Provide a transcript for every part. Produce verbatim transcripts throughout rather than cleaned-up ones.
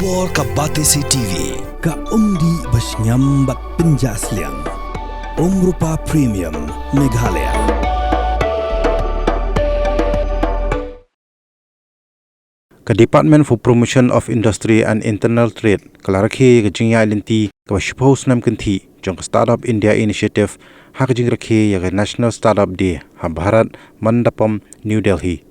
Or ka Batesi T V, ka umdih ba shngiam bad pynjah sliang. Umrupa Premium, Meghalaya. Ka Department for Promotion of Industry and Internal Trade ka la rakhe ïa ka jingïaid lynti kaba shiphew snem kynthih jong ka Startup India Initiative ha ka jingrakhe ïa ka National Startup Day ha Bharat Mandapam, New Delhi.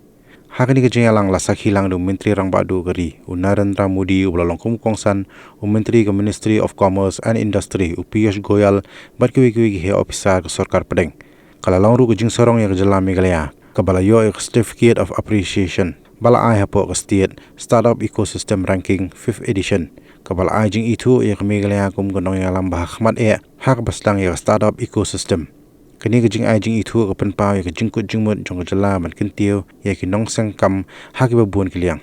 Ha kane ka jingïalang la sakhi lang da u Myntri Rangbah Duh ka ri, u Narendra Modi, uba la long kum u kongsan, u Myntri ka Ministry of Commerce and Industry, u Piyush Goyal, bad kiwei kiwei ki heh ophisar ka sorkar pdeng. Ka la long ruh ka jingsarong ïa ka jylla Meghalaya kaba la ïoh ïa ka Certificate of Appreciation ba la ai hapoh ka State Startup Ecosystem Ranking fifth Edition, kaba la ai jingithuh ïa ka Meghalaya kum ka nongïalam ba ha khmat eh ha kaba sdang ïa ka startup ecosystem. Kane ka jingai jingithuh ka pynpaw ïa ka jingkut jingmut jong ka jylla ban kyntiew ïa ki nongseng kam ha kiba bun ki liang.